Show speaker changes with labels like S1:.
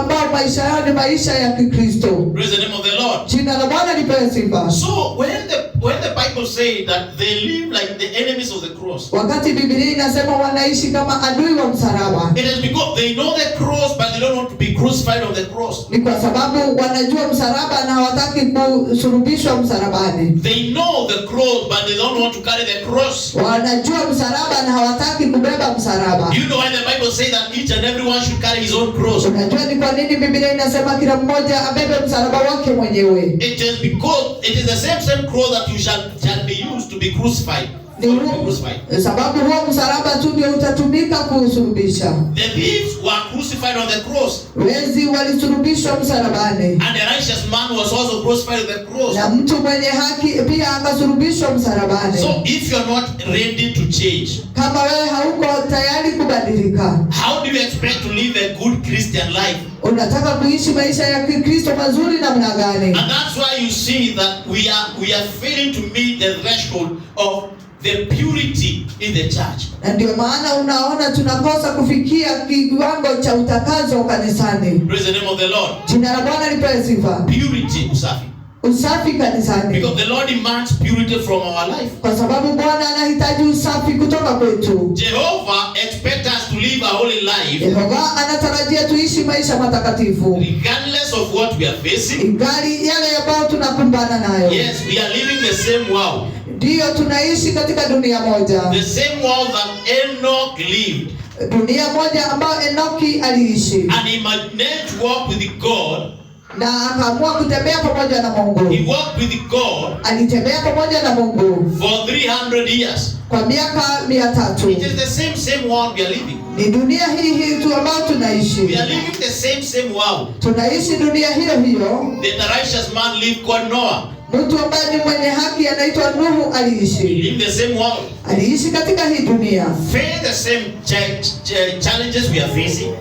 S1: ambao maisha yao ni maisha ya Kikristo.
S2: Praise the name of the Lord.
S1: Jina la Bwana lipewe sifa.
S2: So when the Bible says that they live like the enemies of the cross,
S1: Wakati Biblia inasema wanaishi kama adui wa msalaba,
S2: it is because they know the cross, but they don't want to be crucified on the cross.
S1: Ni kwa sababu wanajua msalaba na hawataki kusulubishwa msalabani.
S2: They know the cross, but they don't want to carry the cross.
S1: Wanajua msalaba na hawataki kubeba msalaba.
S2: Do you know why the Bible says that each and everyone should carry his own cross?
S1: Unajua ni kwa nini Biblia inasema kila mmoja abebe msalaba wake mwenyewe?
S2: It is because it is the same cross that you shall be used to be crucified.
S1: Ni
S2: To be
S1: huo,
S2: crucified.
S1: Sababu huo msalaba tu ndio utatumika kuusulubisha.
S2: The thieves were crucified on the cross,
S1: Wezi walisulubishwa msalabani,
S2: and the righteous man was also crucified on the cross.
S1: Na mtu mwenye haki pia akasulubishwa msalabani.
S2: So if you're not ready to change,
S1: Kama wewe hauko tayari kubadilika,
S2: how do you expect to live a good Christian life?
S1: Unataka kuishi maisha ya Kikristo mazuri namna gani?
S2: And that's why you see that we are failing to meet the threshold of the purity in the church.
S1: Na ndio maana unaona tunakosa kufikia kiwango cha utakaso kanisani.
S2: Praise the name of the Lord.
S1: Jina la Bwana lipewe sifa.
S2: Purity, usafi.
S1: Usafi kanisani,
S2: Because the Lord demands purity from our life.
S1: Kwa sababu Bwana anahitaji usafi kutoka kwetu.
S2: Jehovah expects us to live a holy life
S1: Yehova anatarajia tuishi maisha matakatifu
S2: regardless of what we are facing.
S1: Ingali yale ambayo tunakumbana nayo.
S2: Yes, we are living the same world.
S1: Ndiyo, tunaishi katika dunia moja,
S2: The same world that Enoch lived.
S1: Dunia moja ambayo Enoki aliishi,
S2: And he managed to walk with God.
S1: Na akaamua kutembea pamoja na Mungu.
S2: He walked with God
S1: Alitembea pamoja na Mungu
S2: for 300 years.
S1: Kwa miaka 300.
S2: It is the same world we are living.
S1: Ni dunia hii hii tu ambayo tunaishi.
S2: We are living the same world.
S1: Tunaishi dunia hiyo hiyo.
S2: The righteous man lived called Noah.
S1: Mtu ambaye ni mwenye haki anaitwa Nuhu
S2: We
S1: aliishi,
S2: live the same world.
S1: Aliishi katika hii dunia.
S2: Face the same challenges we are facing.